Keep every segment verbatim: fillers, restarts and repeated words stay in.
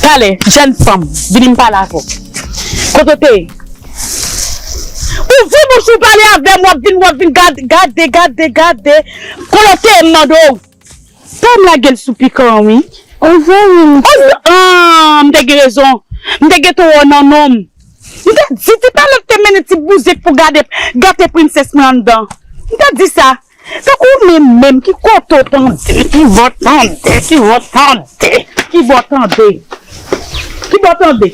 Talè, jèn fanm, vini m pale avè w. Kote w te ye? Ouvri bouch ou pale avè m, w ap vin, w ap vin gade, gade, gade, gade. Kote w te ye, m mande w? Pè m lage l sou pikan an, wi. An zanmi m. An zan-, an, m te gen rezon. M te gentan wè w nan non m. M te di, ti palèt te mennen ti bouzèt pou gade, gate prensès mwen anndan. M te di sa. Tankou ou menm menm, ki kote w tande, ki bò tande, ki bò tande, ki bò tande, ki bò tande.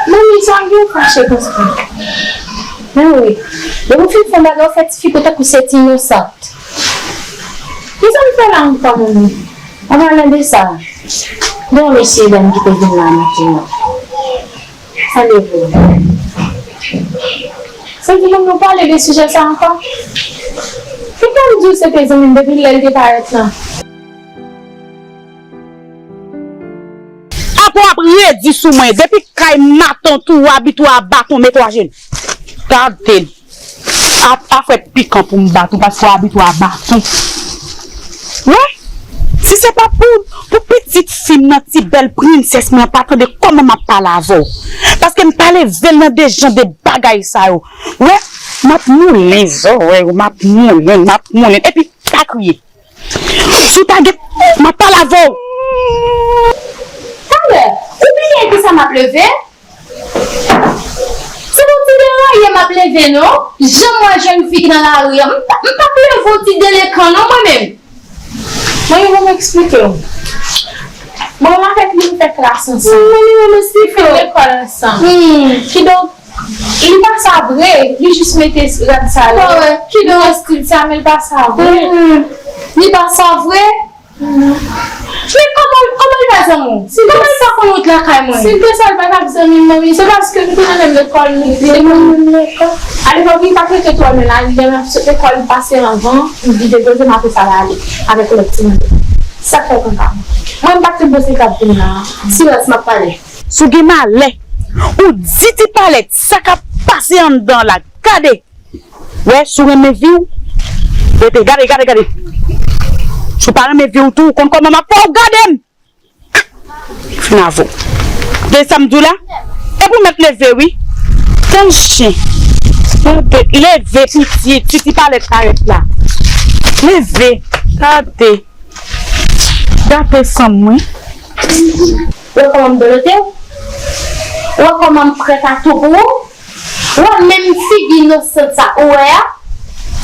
Manmi, sa m gen fache konsa? Men wi, depi w fin fè yon bagay, ou fè tifi pou tankou se ti inosant. Kisa m fè la ankò, manmi? An palan de sa, gen yon mesye dam ki te vin la maten an. Sa leve. Sa di pou nou pale de sijè sa ankò? Poukisa m di w se te zanmi m depi lè l te parèt lan? Apre w ap redi sou mwen. Depi kay matant ou, abitye w a baton, mete w ajenou. Gade l. A, a fè pikan pou m bat ou, paske w abitye w a baton. Wi. Si se pa pou, pou pitit fi m nan, ti bèl prensès mwen an, pa tande kòman m ap pale avè w. Paske m pa leve l nan de jan de bagay sa yo. Wi. M ap moulen zòrèy ou, m ap moulen, m ap moulen. Epi, pa kriye. Si w ta gen, m ap pale avè w. Talè, ou bliye kisa m ap leve? Se pou ti deranje m ap leve, non. Jan m wè jèn fi ki nan lari a, m pa, m p ap leve yon ti delekan, non, mwen menm. Mwen, ban m eksplike w. Bon, m avèk li, m fè klas ansanm. Mwen, li, mwen, li fin lekòl ansanm. Kidonk, li pa sa vre, li jis mete rad sa yo. Kidonk, estil sa, men li pa sa vre. Li pa sa vre. Men kòman, kòman li pa zanmi w? Kòman li pa konn wout lakay mwen? Si l te sa, l pa t ap zanmi m, manmi. Se paske nou te nan menm lekòl, nou te nan menm lekòl. Alepòk, li pa t rete twò lwen la, lè m ap sot lekòl, li pase anvan, li depoze m, apre sa l ale avèk lòt timoun yo. Sa k fè kaka? Mwen, m pa t konn panse l t ap vin la. Silans, m ap pale. Si w gen malè, ou di ti palèt sa k ap pase anndan la. Gade! Wè, si w renmen vi w, rete. Gade, gade, gade. Si w pa renmen vi w tou, ou konn kòman m ap fè w gade m. Fin avè w. Tande sa m di w la? Epi w mèt leve, wi. Tann chen. Tande, leve, pitit. Ti, ti palèt parèt la. Leve. Gade. Gade san mwen. Ou wè kòman m dolote w? Ou wè kòman m prèt a tou pou ou? Ou wè menm figi inosant sa ou wè a?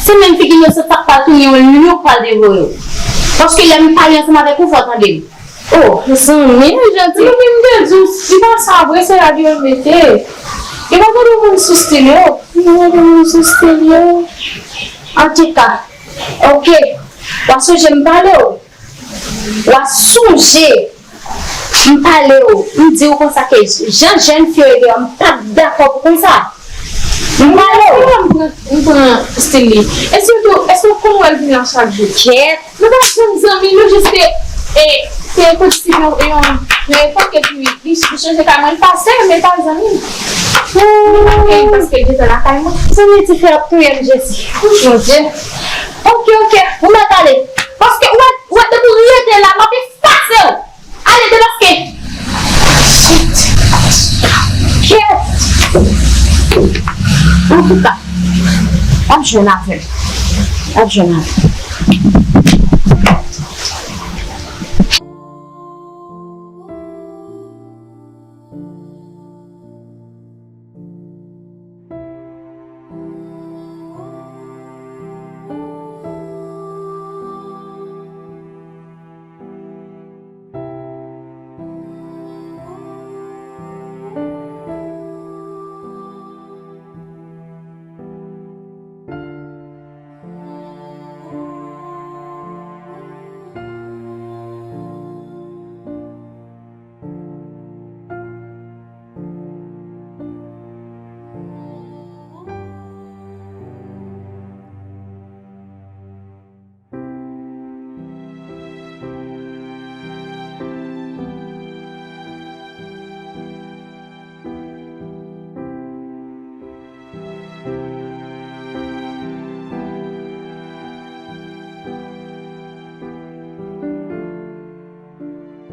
Se menm figi inosant sa k pral tounen yon lyon k pral devore w. Paske lè m pale ansanm avèk ou, fò w tande m. Oh, zanmi, janti. Zanmi, m te di w, li pa sa vre, se rad yo l mete. Li pa tande moun sou stil yo. Li pa tande moun sou stil yo. Antouka, oke, w a sonje m pale w. W a sonje m pale w, m di w konsa ke jan jèn fi yo ye devan m, m pa t dakò pou konsa. M pale w. Èske m pran, m pran stil li? E sitou, èske w konn wè l vin la chak jou? Kèt. Nou pa t janm zanmi, nou jis te, e, te kòm si yon, yon, yon epòk, epi li, li chanje kay mwen, li pa sè m, li pa zanmi m. Li pa gen paske l gentan lakay mwen. Zanmi, tifi ap touye m, Jesi. Mon Dye. Oke, oke, ou mèt ale. Paske ou wè, ou wè, depi w rete la, m ap efase w. Ale, debaske. Shit. Kèt. Antouka, w ap jwenn avè m. W ap jwenn avè m.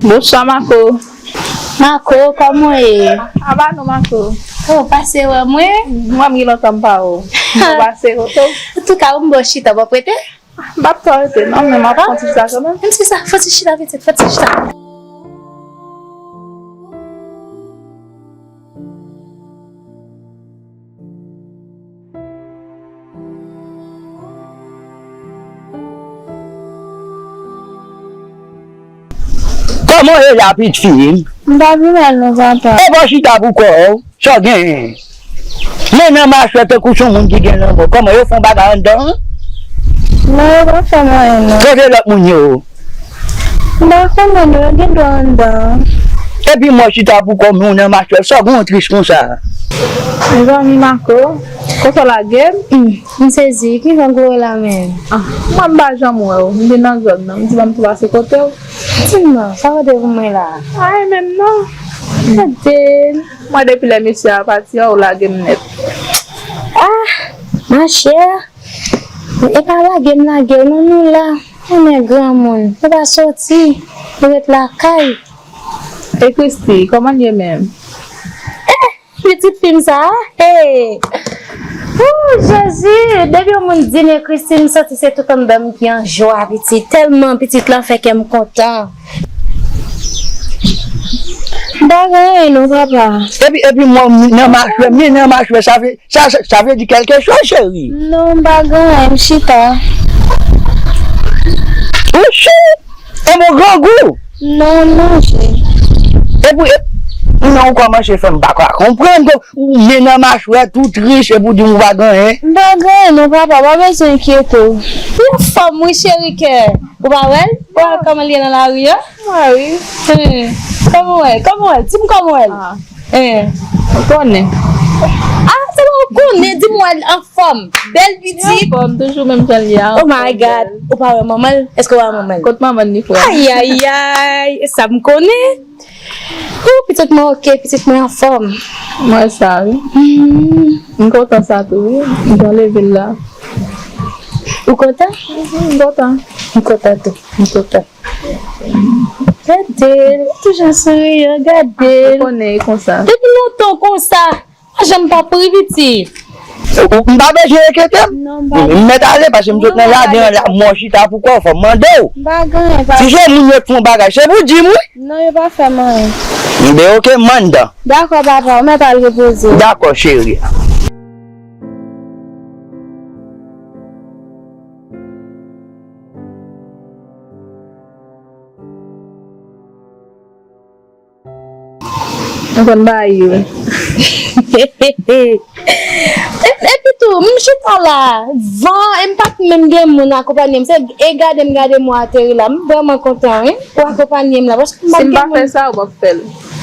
Bonswa, Mako. Mako, kòman w ye? Aba nou, Mako. Oh, pase wè mwen? Mwen, m gen lontan m pa wè w. Mwen pase wè w tou. Antouka, ou m bò chita, w ap rete? M p ap twò rete, non, men m ap fè yon ti chita kanmenm. Menm si sa, fè yon ti chita, pitit, fè yon ti chita. Kòman w ye la, pitit fi m? M pa pi mal non, papa. E bò chita pou kò w. Sa w genyen? Men nan machwè tankou se yon moun ki gen lanmò. Kòman yo fè yon bagay anndan an? Non, yo pa fè m anyen non. Kote lòt moun yo? M pa konnen non, yo gen dwa anndan an. Epi mò chita pou kò w, men w nan machwè. Sa w gen w tris konsa? Mezanmi Mako, konsa w lage m? Hmm, m sezi, ki jan w gwo la menm? Ah, mwen m pa janm wè w. M te nan zòn nan. M di ban m tou pase kote w. Di m non, sa w rete pou mwen la? Ay, menm non. Gade. Mwen depi lè mesye a pati a, ou lage m nèt. Ah, machè. E pa lage m lage w non, nou la. Nou men granmoun. Nou pa soti. Nou ret lakay. E Christy, kòman l ye menm? Eh, pitit fi m sa a? Hey! Ooh, Jezi! Depi yon moun di men Christy, m santi se tout anndan m ki an jwa, pitit. Tèlman pitit lan fè kè m kontan. M pa gen anyen non, papa. Epi, epi mwen, nan machwè, men nan machwè, sa vle, sa, sa, sa vle di kèlke chòz, cheri. Non, m pa gen anyen, m chita. Ou chita? E bon grangou? Non, m manje. Epi, e, non, ou kòmanse fè m pa ka konprann, ke ou men nan machwè, tou tris, epi w di m ou pa gen anyen. M pa gen anyen non, papa, pa bezwen enkyete w. Li anfòm wi, cheri kè. Ou pa wè l? Ou pa wè kòman l ye nan lari a? Mwen wi. Hen. Kòman w wè l? Kòman w wè l? Di m kòman w wè l? Ah. Hen. Ou konnen. Ah, se bon, ou konnen, di m w wè l anfòm. Bèl pitit. Li anfòm, toujou menm jan l ye a. Oh my God. Ou pa wè manman l? Èske w wè manman l? Kot manman l ni frè? Ayayay, e sa m konnen. Ooh, pitit mwen oke, pitit mwen anfòm. Mwen sa wi. Hmm. M kontan sa tou wi. M jan leve l la. Ou kontan? Mhm, m kontan. M kontan tou. M kontan. Gade l, toujou souriyan, gade l. Ou konnen e konsa. Depi lontan w konsa. Pa janm pa pri, pitit. Ou, ou, m pa bezwen enkyete m. Non, m pa. M mèt ale, paske m sot nan jaden an la, mò chita pou kò w, fò m mande w. M pa gen anyen, papa. Si se moun yo t fè yon bagay, se pou di m wi. Non, yo pa fè m anyen. Enben, oke, m anndan. Dakò, papa, ou mèt al repoze w. Dakò, cheri. M konn bay yo. E, epi tou, m chita la, van, e m pa t menm gen moun akonpanye m. Se, e gade m gade mwen ateri la. M vrèman kontan, wi, ou akonpanye m la. Paske m pa t gen moun. Si m pa fè sa, ou p ap fè l.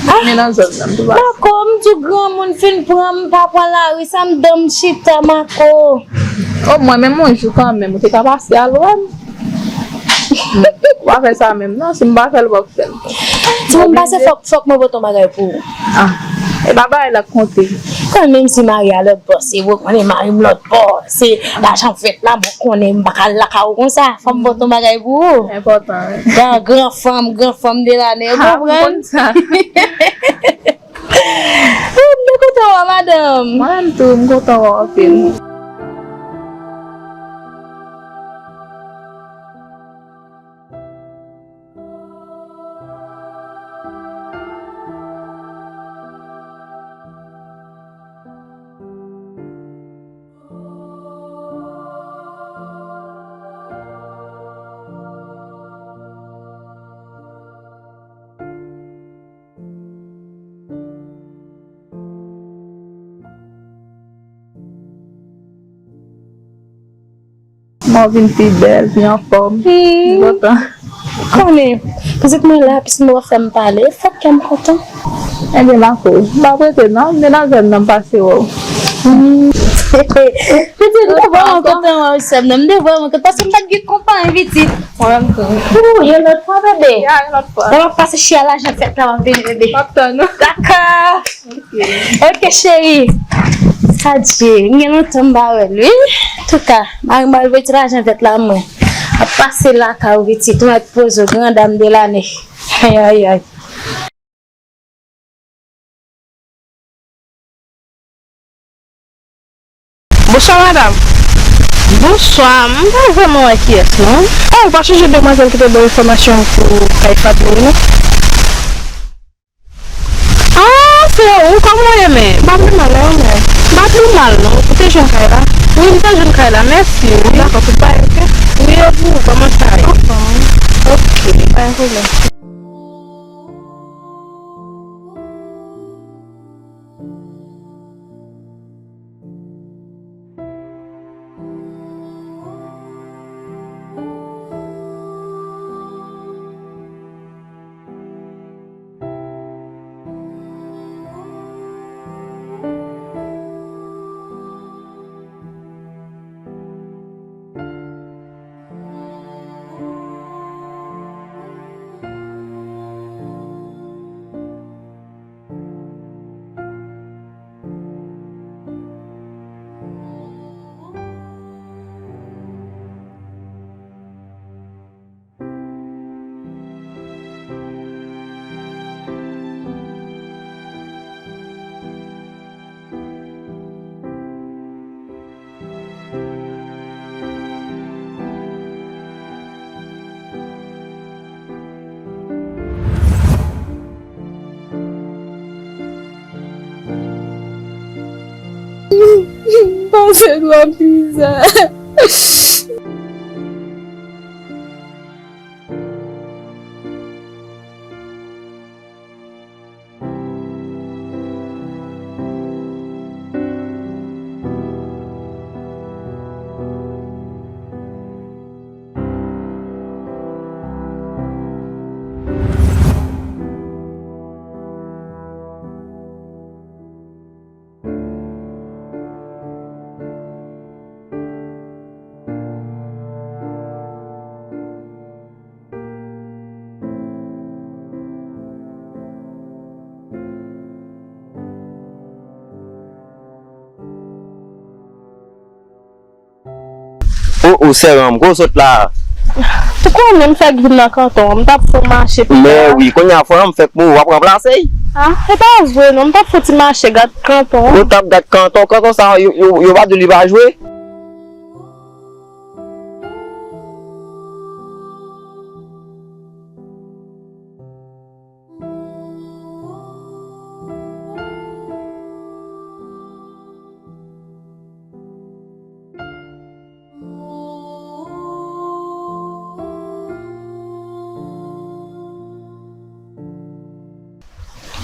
Ah, men nan zòn nan, m tou pa. Dakò, m di w granmoun fin pran m, pa pran lari, sa m dan m chita, Mako. O, mwen menm yon jou kanmenm, ou te ka pase al wè m. Ou pa fè sa menm, non, si m pa fè l, ou p ap fè l. Si m pase, fòk, fòk mwen pote yon bagay pou ou. Ah, e pa bagay la k konte. Kanmenm si mari a lòt bò, se vre, konnen mari m lòt bò, se lajan fèt la, bon, konnen m pa ka al lakay ou konsa, fòk m pote yon bagay pou ou. Enpòtan, wi. Gran, gran fanm, gran fanm de lane, ou konprann? Ah, m konn sa. M te kontan wè w, madanm. Mwen menm tou, m kontan wè w anpil. Mwen vin pi bèl, pi anfòm. Hmm. M kontan. Konnen, pitit mwen la, pitit mwen pa fè m pale, fòk kè m kontan. Ebyen, Mako, m pa prete non, m te nan zòn nan, m pase wè w. Hmm. Pitit, m te vrèman kontan wè w, sè m nan, m te vrèman kontan, paske m pa t gen konpayi, pitit. Mwen menm tou. Ou, yon lòt fwa, bebe. Ya, yon lòt fwa. Lè m ap pase chita lajan fèt la, m ap vini, bebe. M ap tann ou. Dakò. Ok, cheri. Adje, m gen lontan m pa wè l, wi. Antouka, mari m al voye ti lajan fèt la, mwen ap pase lakay ou, pitit, ou mèt poze w, gran dam de lane. Ay, ay, ay. Bonswa, madanm. Bonswa, m pa vrèman wè kiyès, non. Oh, ou pa sonje demwazèl ki te ba w enfòmasyon pou kay Fadlou, non? Ah, se ou, kòman w ye, men? M pa pli mal, non, men. M pa pli mal, non. Ou te jwenn kay la? Wi, m te jwenn kay la, mèsi, wi. Dakò, tout bagay oke? Wi, e pou ou, kòman sa ye? Anfòm, wi. Oke. Pa gen pwoblèm. M pase twòp mizè. O, o, sè ranm, kote w sot la? Ou konnen m fèk vin nan kanton an, m t ap fè yon mache pou... Mè wi, kounye a frè m fèk mouri, w ap ranplase l? Ah, e pa vre non, m t ap fè yon ti mache gad kanton an. Ou t ap gad kanton, kanton sa, yo, yo, yo pa di w li pa jwe?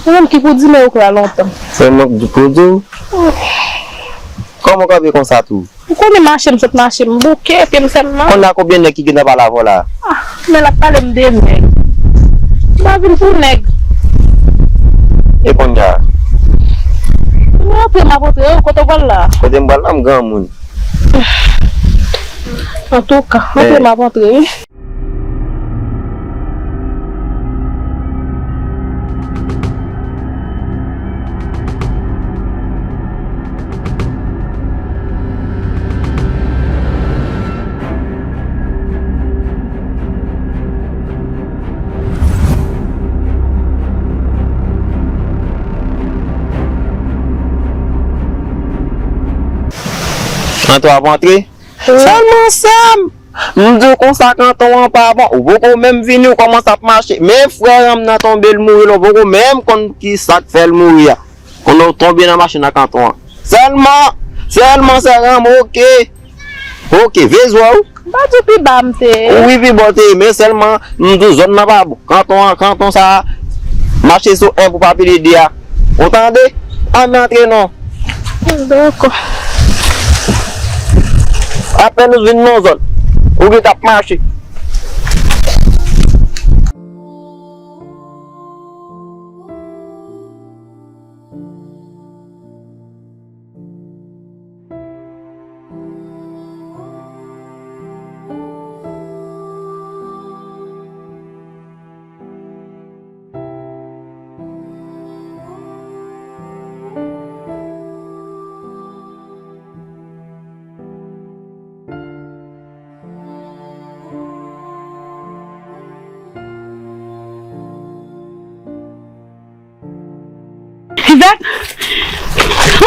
Ou menm ki pou di men ou k la lontan. Se mwen k pou di w? Kòman w kanpe konsa tou? Ou konnen mache m sot mache m bouke, pye m fè m mal. Konnya konbyen nèg ki gentan pale avè w la? Ah, men l ap pale m de nèg. M pa vin pou nèg. E konnya? Mwen antre m ap antre, kote w pral la? Kote m pral la, m granmoun. Antouka, antre m ap antre wi. Antre w ap antre? Sèlman sè m, m di w konsa kanton an pa bon, ou poko menm vini, ou kòmanse ap mache. Men frè ranm nan tonbe, l mouri la, ou poko menm konn ki sa k fè l mouri a. Konnen w tonbe nan machin nan kanton an. Sèlman, sèlman sè ranm, oke. Oke, veye zò w. M pa di w pi ba m te ye. Wi, pi ba w te ye, men sèlman, m di w zòn nan pa bon. Kanton an, kanton sa a, mache sou en pou pa pile de a. Ou tande? Ann antre non. Dakò. Apèn ou vin nan zòn, ou gentan ap mache.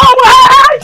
Anmwey!